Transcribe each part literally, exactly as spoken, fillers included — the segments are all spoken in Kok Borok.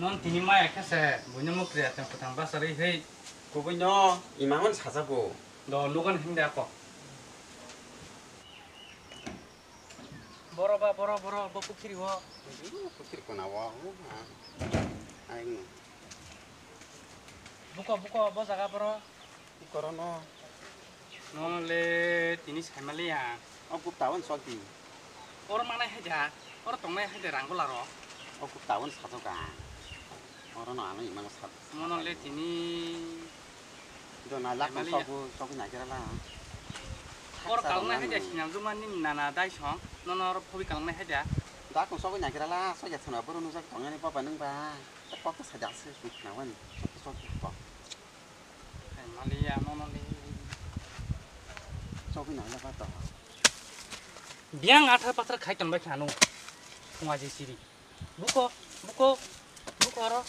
Non tini maya khe se, buino mukri atang kwthang basa rwi hei. Kubui no imang hwn sajago. Do lugan him de ako. Boro ba, boro, boro, bo pukhiri o. Pukhiri kona o, o, ha. Ayung no. Buko, buko, bo jaga boro. Korono. Nono le tini saimaliya. O gupta on sokdi. Oro manai haida, oro tongnai haida ranggola ro. O gupta on sajok ang. Oro no ano imang sat. Mono le tini. Do na lak saimaliya. Sobu, sobu na kira la. Oro kalnai haida sinang juma ni nana dai song. Nono oro phobi kalnai haida. Da kong sobu na kira la, soja thana boro nujak tongnani baba nung ba. Kok to saja se, na wan. Sok sok kok. Hai, maliya, mono le. Chokwi nang le ba to. Biang athar pathar khai tong bai khano. Phunga je siri. Buko, buko, buko aro.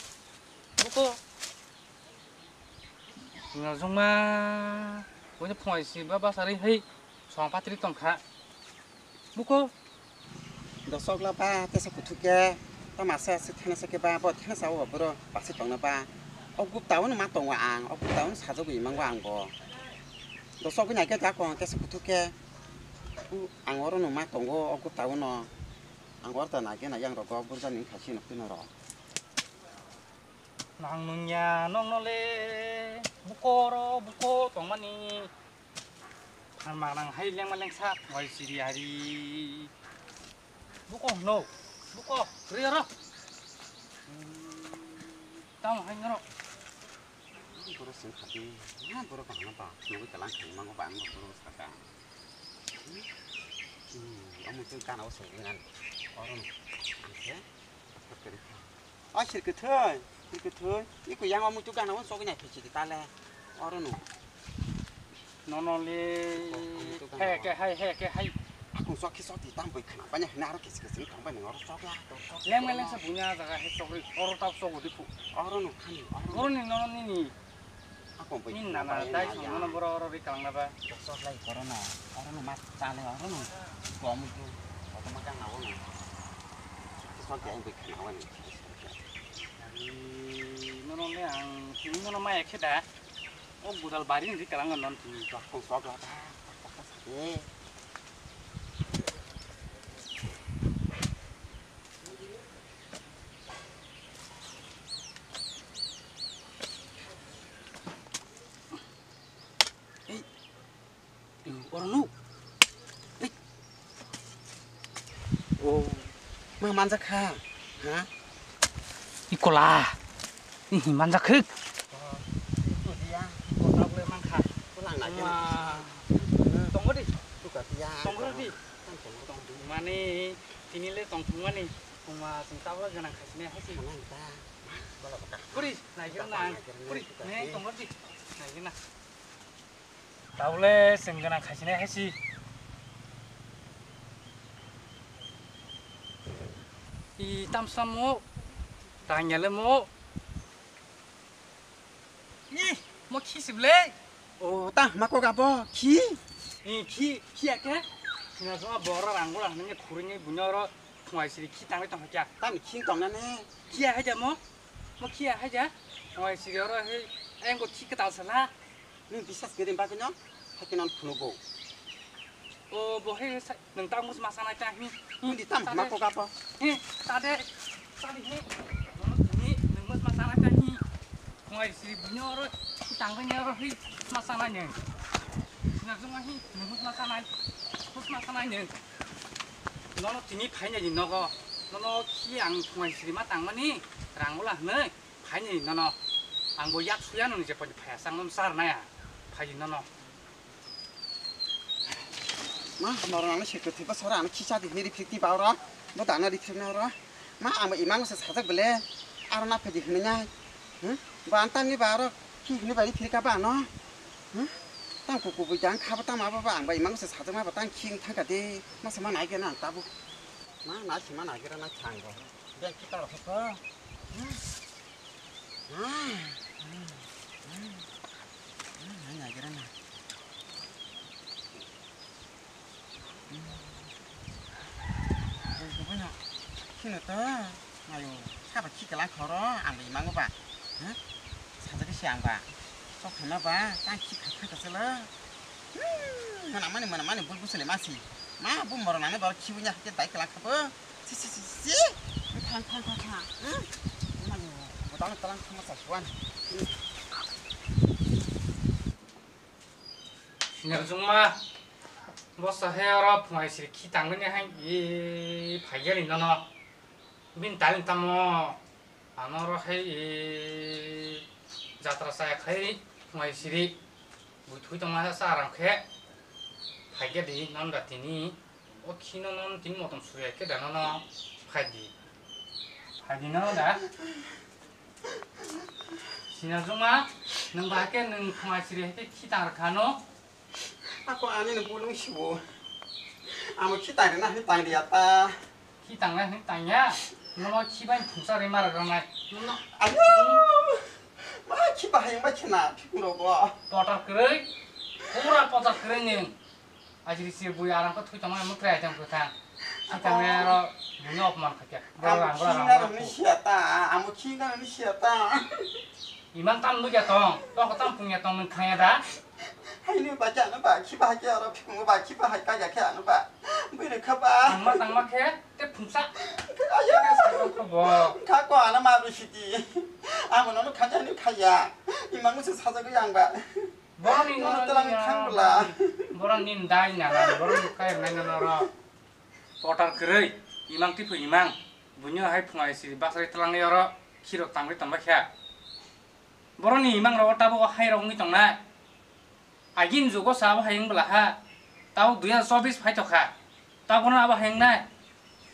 Buko. Nga jongma. Wani phunga si ba ba sari hai. Song patri tong kha. Buko. Dosok la ba tesa kuthuk ke, ta masa se thena se ke ba, bo thena sa o boro basi tongna ba. O gupta o ma tongo ang, o gupta o sajagwi mango ang bo. Dosok gwi nai ke ta kong tesa kuthuk ke. U, ang oro no ma tongo, o gupta o no. Ang oro ta nai ke na yang rogo burja ni khasi no pino ro. Nang nungya nong no le, buko ro, buko tongmani. Ang manang hai lengma lengsa, wai siri hari. Buko no, buko, ri ro. Tang hai ngaro. Boro sing khati, na boro bang na ba, nungwi kalang khai mango ba, ang boro saka. Hmm, amu tu kana o sing ngan, oro no, ang khe, apa kiri kha. O sir kwthwi, sir kwthwi. Iko yang o muitu gana o sogwi nai phichi di tale. Oro no. Nono le. He ke hai, he ke hai. Akung sok khi sok di tam boi khna. Banya hna aro kis kis ni tong bani oro sok la. Leng leng sa bunya jaga he sok ri. Oro tau sok di phu. Oro no khani. Oro no. Oro ni nono ni ni. Ako bai. Min nana dai song nono boro oro ri kalang na ba. Sok lai korono. Oro no ma chale oro no. Ko amu tu. Ko ma kang na oro no. Sok ya bai khna wani. Nono le ang tini nono ma ekhe da. O gudal bari ni ri kalang non tini. Sok sok la. Eh. Ei, oro nuk. Ei. Oh, ma manjak kha. Ha? Ikola. Ihi manjak khik. Ito dia, ito tabule mangkha. Pulang lagi. Wah. Tunggu di. Tukar dia. Tunggu di. Kan tunggu, tunggu. Mani, tini le tong thung mani. Kuma sing tabule ganang khasine hasi. Mana kita? Kuri, naikir na. Kuri, ne tongor di. Naikir na. Tabule sengana khaisine haisi. I tamsa mo, tangya le mo. I, mo khi sible. O, ta, ma ko gabo, khi? I, khi, khi ake? Sina joma bora rangula, nini khuringi bunyoro. Phungai siri khi tangwi tongkha kya? Tamo khing tongnani? Khiya haja mo? Mo khiya haja? Phungai siri oro he, ayang ko khi kwtal sala. Nwng bisas kwrwi bagwino, hakhe nono phunugo. O bo he sa-, nwng tamo ma sana cha hi. Hindi tam, ma ko gapo. He, tade, tade he. Nono tini, nwng ma sana cha hi. Phungai siri buino oro, tangwi oro hi, ma sana nyo. Sina juma hi, nwng ma sana, ma sana nyo. Nono tini phainai ni nogo. Nono khi ang phungai siri ma tangmani rang wla hwnwi phainai nono. Ang bo yak suya noni je poni phaya sang nono sar naya. Phai nono. Ma, norok ano se kwthwi bwsaro ano khisa di hwnwi riphrikti ba oro. Bo dana riphrikna oro. Ma, ang bo imang se sajak bele. Aro na phai di hwnwi nai. Hmm? Bo ang tamni ba oro khi hwnwi bai riphrika ba ano. Hmm? Tang kuku bo jang kha ba tang ma ba ba ang bai imang se sajak ma ba tang khing thang ka de. Ma se ma nai ge na ang tabuk. Ma, nai se ma nai ge ra nai thang bo. Beng kita ro ko. Hmm? Ah, ah, ah, ah, nai gira na. Hmm. Bung kubui no. Kino ta. Ayo, sabo khi kalang khoro, ang bai mango ba. Huh? Sajagwi se ang ba. Sok khaima ba, tang khi kha kha kasalo. Hmm, mana mani, mana mani, bul busale masi. Ma, bu moro nani bor khi bunya ke dai kalang khabo. Si, si, si, si. Thang, thang, thang, thang. Hmm? Ayo, bu dang kalang khama sa suan. Senior jungma, bosa he oro phungai siri khi tangmani hai, e, phaigari nono. Bini talent tamo, ano oro hai, e, jatra chaya khai phungai siri. Bui thui tongma sa aram khe, phaigya di non da tini. O khino non tini motom surya khe da nono phai di. Phai di nono da. Sina juma, nang ba khe nang phungai siri hai khe khi tang rwkha no. Ako ani no bulung sibo. Amo khi tang rwna hai tang riya ta. Khi tang na hai tang ya. Nono khi bai phungsa re mar rwnai. Nono. Ayo. Ma khi bahai ma khena phikung rogo. Potar kwrwi. Pura potar kwrwi ning. Ajri sir bui arang ko thui tongma mo krai tang ko thang. Ako. Sitang ne ro bui no opman kha kya. Amo rang, khinga rang, rang, ni siya ta, amo khinga ni siya ta. Imang tam lu kya tong, to ko tam pung ya tong nang khaya da. Hai ni ba kya no ba, khi ba kya ro phung ba, khi ba hai ka ya kya no ba. Bui ne kha ba. Tangma tangma khe te phungsa. Ayo. Te sa ko bo. Kha ko ana ma bi siti. Amo no kha ja ni kha ya. Imang se sa ja ko yang ba. Borok ni nono telang thang bwla. Borok ni dai na na, borok ni kai na na ro. Potar kwrwi, imang tipu imang. Bunyo hai phungai siri basari telang oro khiro tangri tamba kha. Borok ni imang ro tabo hai rok ngi tong na. Agin jugo sa bo hai wng bwla ha. Tabo dui hajar chobis phai tokha. Tabo no abo hai wng na.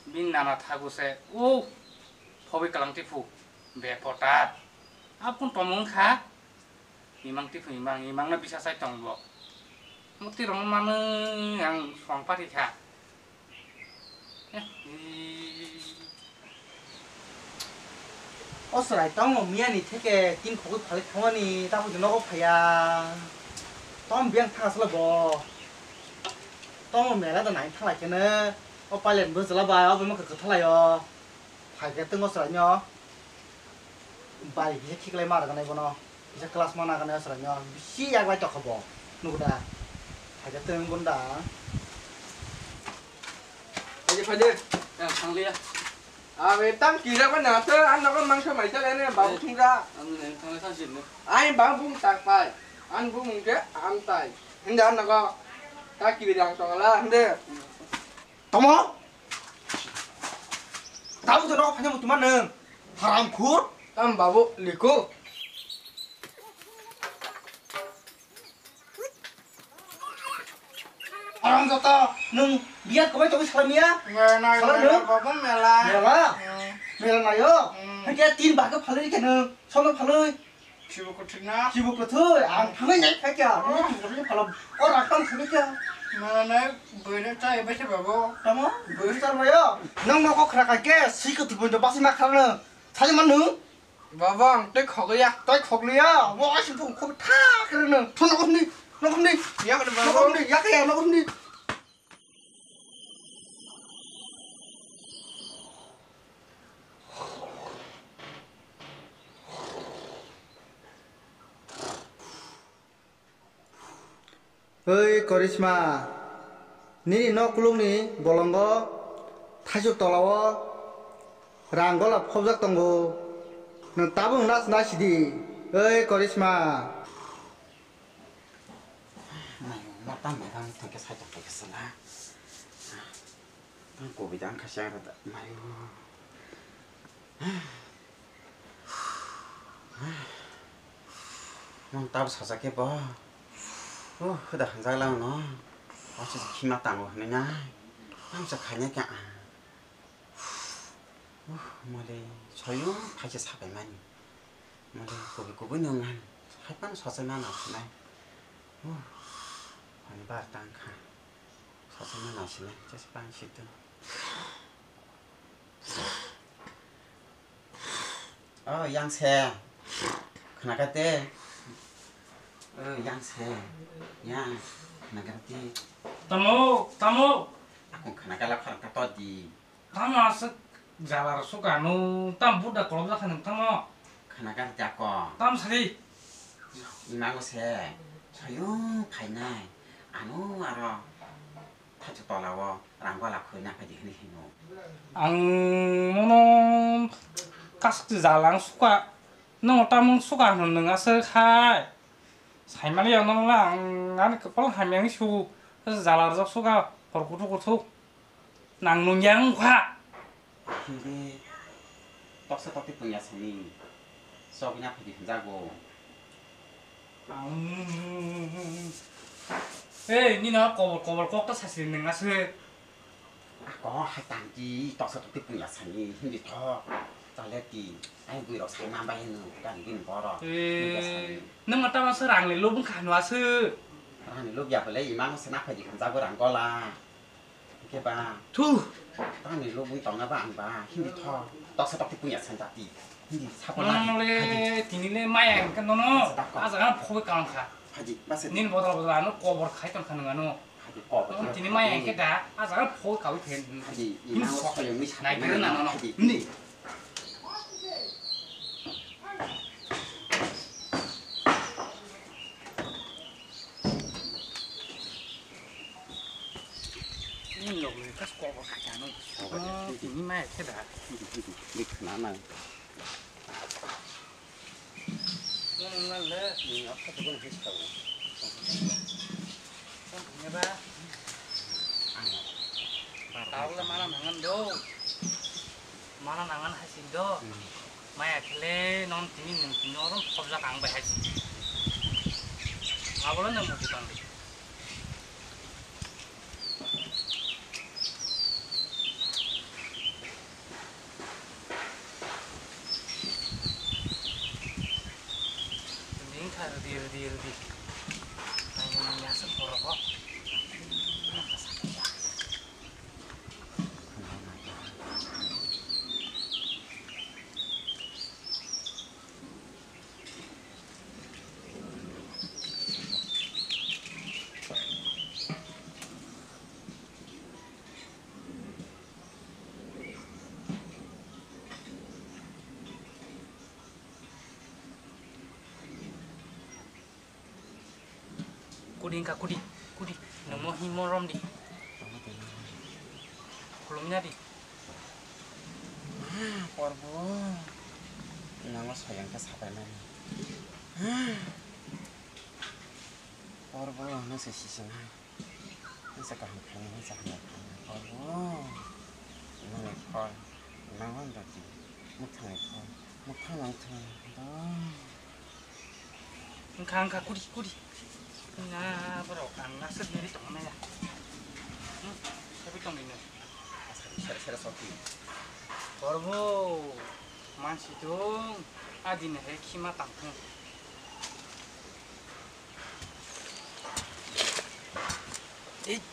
Bin nana thagu se. O. Phobi kalang tipu. Be potar. Apun tomung kha. Imang tiphung imang, imang no bisa sai tong bo. Mukti rong mano ang song pari kha. Eh, eh. O chwrai tong o miya ni theke tin khogwi phalik thangmani ta hudi nogo phaiya. Tong biyang thang asle bo. Tong o mela da nai thalai kene. O pailen bo jela bai, o bai mokhe kwthalai o. Phaikhe twngo chwraino bari kisa khiklai ma rwgwnai bono, kisa class ma naganai o chwraino bisi yak lai tokha bo, nukgo da? Phaikhe twng bono da. Phaidi, phaidi. Ya, thanglia. Abe, tang kira ba na, sir, an nogo mangsa mai chale ne, babu thungja. Ang ne, thanglia thang sir ne. Ai, babu bung tak pai. An bung ke, am tai. Hinde an nogo. Ta kiri dang tongala, hinde. Tamo? Tamo to nogo phanya muchuma nwng. Haram khur. Tam babu liko. Haram jota nwng biya kobai togwi salam ya. Mela, salam mela, nwng. Babu mela. Mela. Hmm. Mela nayo. Hmm. Hake tin baga phalwi ke nwng. Sono phalwi. Khibo kwthwina. Khibo kwthwi, ang thangwi nai kha kya, nini khibo kwthwi phalam. O raktam thangwi kya. Mane, bwino chai bai se babo. Tamo? Bwino chai bai yo. Nang nogo khra kai ke, si kwthwi bwino basi ma khra no. Sai manu. Babo, ang tei khogya. Tei khogya. Bo asi bu khog tha khra no. Thon nogo ni, nogo ni. Ya khra babo. Nogo ni, ya kya, nogo ni. Oi Korisma, nini nok kulungni bolongo thaisuk tolao rang gola phobjak tongo, nwng tabuk nas nasidi, oi Korisma. Mayo, ma tang mai bang thangke sai tong khe sala. Tang kobi dang kha siya rada, mayo. Mang tab saja ke bo. Oh, huda hanjak lang no. Wacha khima tango hwnwi nai. Tang sa khaina kya. Uh, mole soyung phaisa sabai mani. Mole kubui kubui nung han. Haipan sochai ma nang sinai. Uh, hani bar tang kha. Sochai ma nang sinai. Just pan situ. Oh, yang se. Khna ka te. Oh, yang se. Yang. Khna ka te. Tamo, tamo. Aku khna ka la khar ka to di. Tamo aswk Jala rok suka ano tam buddha kolok jakha nung tamo. Khana gari jako. Tam sari. Imago se. Soyung phainai. Ano aro. Thachu tola o rang gola khoi na phaidi hwnwi hino. Ang mono kasak jalang suka. Nung tamung suka hwn nung aswk hai. Saimani ya nung lang ani kwpal hamyang su. Jala rok suka hor kutu kutu. Nang nung yang kha. Hindi toksa tokti punya sani. Sok nya phaidi hwnjago. Ang. Hey, nino kobor kobor kok ta sasi nung aswk. Ako hai tangki toksa tokti punya sani hindi thok. Chaleti ai bui rok sai ma bai hino gani gini borok. Hindi sani. Nung ma tama se rang ni lubung khanu aswk. Rang ni lub ya bole imang se na phaidi hwnjago rang gola. Khe ba. Thu. Tani lubung tongna ba ang ba hindi tho. Toksa tokti punya san jati. Hindi sapo na. Nono le tini le maya ang kan nono. Aja kan phoi kalang kha. Haji, base. Nin bodol bodol ano kobor khai ton kha nang ano. Haji kobor. Tini maya ang khe da aja kan phoi kawi phen. Haji, ina sok yang ni sa. Nai kena nono. Haji. Hindi. Ini lo, ini kas kok kok kacang. Oh, ini mah ya dah. Ini kenapa? Ini mana le? Ini apa tuh, ini tahu. Ini ba. Tahu lah mana mangan do. Mana nangan hai si do. Maya khle non tini nung tini orom khobjak ang bai hai si. Abolo nang muti pang di. Ning kha rudi rudi rudi. Nang nang yasa poro ho. Kudi wngkha, kudi, kudi. Nungmo himo romdi. Khulumya di. Ah, porbo. Nango soyang khe sapai mani. Ah. Porbo no se sising hai. Nasa kaham khainai, nasa hamya khainai. Porbo. Nini phol, nango dati. Muthangni phol, muthang nang thang. Wngkha, wngkha, kudi, kudi. Nga borok ang aswk nini tongmani ya. Hmm, sabi tongni no. Sere, sere, sokti. Porbo, mansi dong, adini hai khima tangthung. Ei.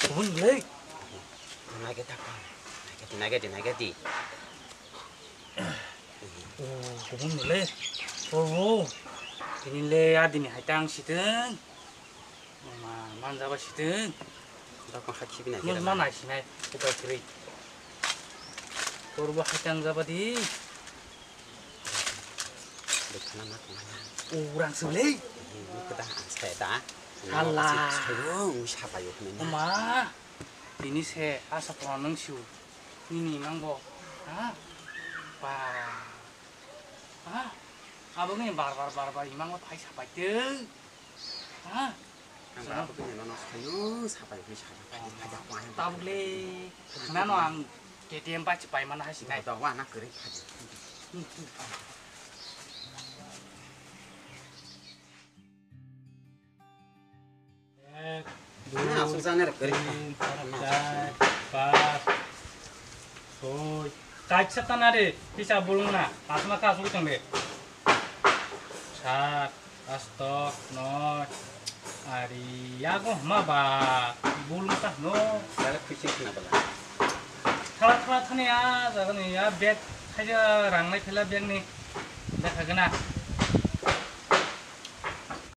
Kubun belai. Naikhe takha. Naikhe di, naikhe di, naikhe di. Oh, kubun belai. Oh, oh. Tini le adini hai tang siteng. Ma, manjaba siteng. Dakon hakhi bina. Mun mana sinai, kita kiri. Porbo hai tang jaba di. Bwkhana ma tongmani. Urang sibli. Ini kita ang saya da. Hala. Sayung sapayo kena. Ma, ini se asa pura nang siu. Nini mangbo. Ha? Ba. Ha? Abo ni bar bar bar bar imang phai sapai te. Ha? Ang ba abo khe nono sayo, sapai hwnwi sapai, phaidi, phaidi, ang tabuk le, nano ang K T M bai se pai mana hai sinai. Da wa na kwrwi phaidi. Ek, na, dui, asuk jana re kwrwi. Tin, char, pas. Soi. Kaisa tana de, kisa bulung na. Asma ka asuk tong de. Sat, astok, noi. Ari, yago ma ba. Bulung ta no. Dala kisi khna bala. Thala thala thani ya, jaga ni ya bag, khaja rang nai phela bag ni. Dekha gana.